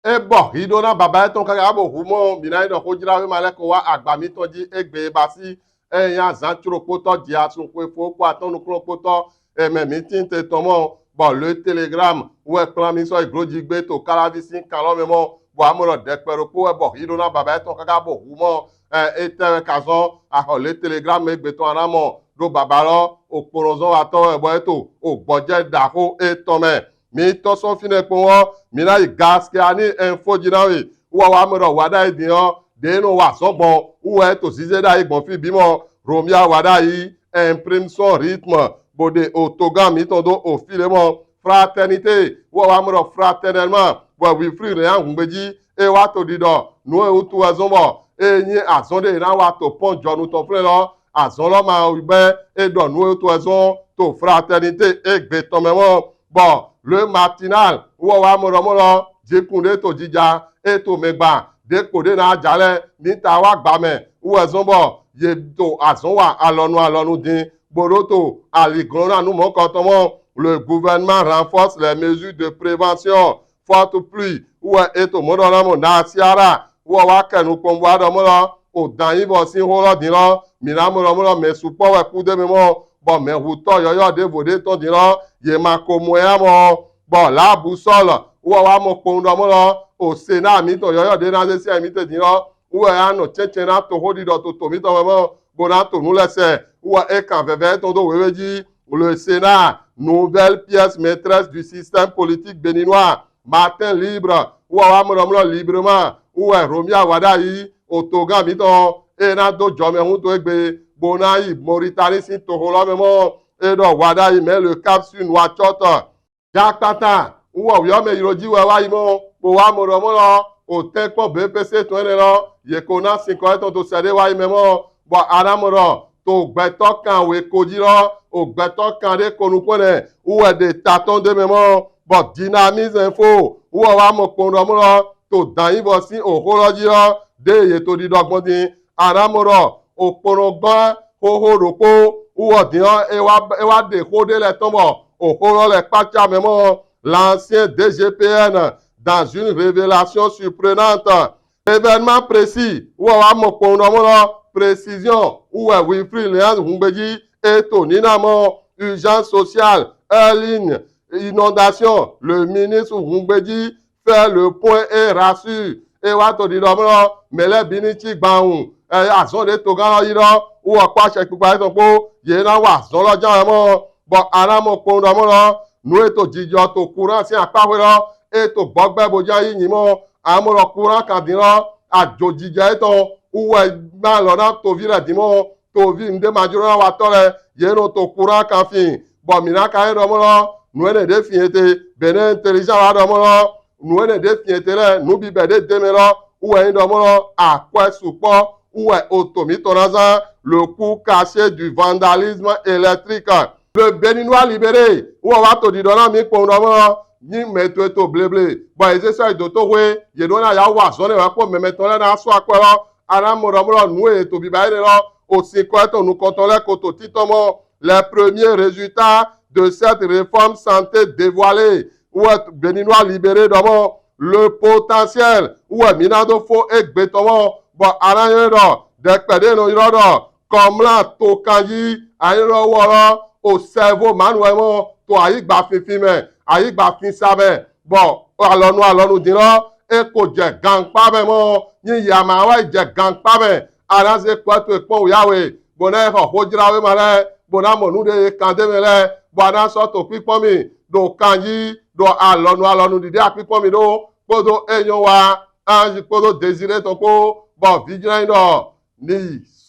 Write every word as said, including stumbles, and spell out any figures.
E bɔ hi ɖo na baba etɔn kaka bo hu mɔ, mi na yi ɖɔ xojlawema lɛ ko wa agba mitɔn ji egbe e basi. Eya zan cro kpotɔ ji asun xwe fo ko atɔn nukun kpotɔ, emɛ mi tin te tɔn mɔ, bɔ Le Télégramme wɛ kplan mi sɔ yi glo ji gbe to kalavi sin kan lɔ mɛ mɔ, bɔ amɔ lɔ ɖɛkpɛ ɖokpo wɛ bɔ hi ɖo na baba etɔn kaka bo hu mɔ. Ɛ, etɛ wɛ ka zɔn axɔ Le Télégramme egbe tɔn ana mɔ ɖo baba lɔ okponɔzɔnwatɔ wɛ bɔ e to ogbɔjɛ ɖaxo etɔn mɛ. Mi tɔ sɔn finɛ kpowun ɔ, mi na yi Gaskiyani Info ji na we. Wɔ wa mɛ ɖɔ wa ɖayi din ɔ, ɖe nɔ wa zɔn gbɔn, wɔ e to zize ɖayi gbɔn fi bi mɔ, Romuald Wadagni imprime son rythme, bo ɖe otogan mitɔn do ofi le mɔ, Fraternité, wɔ wa mɛ ɖɔ fraternellement, bɔ Wilfried Léandre Houngbédji, e wa to ɖiɖɔ nu e wutu wɛ zɔn bɔ e nyi azɔn ɖe na wa to pɔn jɔnu tɔn flɛ lɔ, azɔn lɔ ma bɛ e ɖɔ nu e wutu wɛ zɔn to Fraternité egbe tɔn mɛ mɔ. Bɔ Le Matinal wɔ wa mɔ ɖɔ mɔ lɔ, jikun ɖe to jija e to mɛ gba ɖe kpo ɖe na ja lɛ ni ta wa gba mɛ wɛ zɔn bɔ ye to azɔn wa alɔnu alɔnu din bo ɖo to aliglɔn na nu mɔkɔtɔn mɔ. Le gouvernement renforce les mesures de prévention forte pluie wɛ e to mɔ ɖɔ na mɔ na siara wɔ wa kɛ nukpɔn bɔ a ɖɔ mɔ lɔ o dan yi bɔ sin xo lɔ din lɔ mi na mɔ lɔ mɔ lɔ mɛ sukpɔ wɛ ku de mɛ mɔ bɔ mɛ hutɔ yɔyɔ ɖevo ɖe tɔn din lɔ ye ma ko mɔ ya mɔ bɔ La Boussole wɔ wa mɔ kpɔn ɖɔ mɔ lɔ o Sénat mitɔn yɔyɔ ɖe na ze sia mi te din lɔ wɔ ya nɔ cɛncɛn na to xo ɖiɖɔ to to mitɔn mɛ mɔ bo na to nu lɛ sɛ wɔ e kan vɛvɛ etɔn do wewe ji. Le Sénat, nouvelle pièce maîtresse du système politique béninois. Matin Libre wɔ wa mɔ ɖɔ mɔ lɔ librement wɔ Romuald Wadagni otogan mitɔn e na do jɔmɛ hun to egbe bo na yi Mauritanie sin toxo lɔ mɛ mɔ e ɖɔ Wadagni met le cap sur Nouakchott. Jakpata wɔ wiɔ mɛ yro ji wɛ wa yi mɔ bo wa mɔ ɖɔ mɔ lɔ o tɛnkpɔn B P C tɔn enɛ lɔ ye ko na sinkɔ etɔn to sɛ ɖe wa yi mɛ mɔ bɔ a na mɔ ɖɔ to gbɛtɔ kan we ko ji lɔ o gbɛtɔ kan ɖe ko nukun nɛ wɔ ɖe ta tɔn de mɛ mɔ bɔ Dynamisme Info wɔ wa mɔ kpɔn ɖɔ mɔ lɔ to dan yi bɔ sin o xo lɔ ji lɔ ɖe ye to ɖiɖɔ gbɔn din a na mɔ ɖɔ o kpɔnɔ gɔn xoxo ɖokpo wɔ din ɔ e wa e wa ɖe xo ɖe lɛ tɔn bɔ o xo lɔ lɛ kpatsa mɛ mɔ. L'ancien D G P N dans une révélation surprenante. Événement précis wɔ wa mɔ kpɔn ɖɔ mɔ lɔ précision wɔ Wilfried Léandre Houngbédji e to nina mɔ urgence sociale, heure ligne, inondation, le ministre Houngbédji fait le point et rassure. E wa to ɖiɖɔ mɔ lɔ mɛ lɛ bi ni ci gban wu e azɔn ɖe togan lɔ yi lɔ wɔ kpɔ asɛ kpikpa etɔn kpo ye na wa azɔn lɔ jan wɛ mɔ bɔ a na mɔ kpɔn ɖɔ mɔ lɔ nu e to jijɔ to kuran sin akpaxwe lɔ e to gbɔgbɛ bo jan yi nyi mɔ a mɔ lɔ kuran kan din lɔ ajo jijɛ etɔn wɔ ma lɔ na tovi lɛ din mɔ tovi nuɖe ma jlo na watɔ lɛ ye nɔ to kuran kan fin bɔ mi na ka ye ɖɔ mɔ lɔ nu enɛ ɖe fin ete Bénin Intelligent wa ɖɔ mɔ lɔ nu enɛ ɖe fin ete lɛ nu bibɛ ɖe de mɛ lɔ wɔ ye ɖɔ mɔ lɔ akwɛ sukpɔ wɔ o to mitɔn na zan le coût caché du vandalisme électrique. Le Béninois Libéré wɔ wa to ɖiɖɔ na mi kpɔn ɖɔ mɔ lɔ nyi mɛ to eto bleble bɔ eze sɔ yi do to xwe ye ɖo na ya wa azɔn ne wa kpɔ mɛmɛtɔn lɛ na sɔ akwɛ lɔ a na mɔ ɖɔ mɔ lɔ nu e to biba ye ɖe lɔ o sinkɔ etɔn nukɔntɔn lɛ ko to titɔn mɔ. Les premiers résultats de cette réforme santé dévoilée wɔ Béninois Libéré ɖɔ mɔ le potentiel wɔ mi na do fo egbe tɔn mɔ bɔ a na yɔn ɖɔ ɖɛkpɛ ɖe nɔ yrɔ ɖɔ kɔmla to kan ji a yrɔ wɔ lɔ o cerveau manu wɛ mɔ to ayigba finfin mɛ ayigba finsa mɛ bɔ alɔnu alɔnu din lɔ e ko jɛ gankpa mɛ mɔ nyi yama wa jɛ gankpa mɛ a na ze kpɔ to ekpɔn o ya we bo na xɔ xojlawema lɛ bo na mɔ nu ɖe kan de mɛ lɛ bɔ a na sɔ to kpikpɔn mi ɖo kan ji ɖo alɔnu alɔnu ɖiɖi akpikpɔn mi ɖo kpodo enyɔ wa anji kpodo Désiré tɔn kpo bɔ vijlɛn ɖɔ ni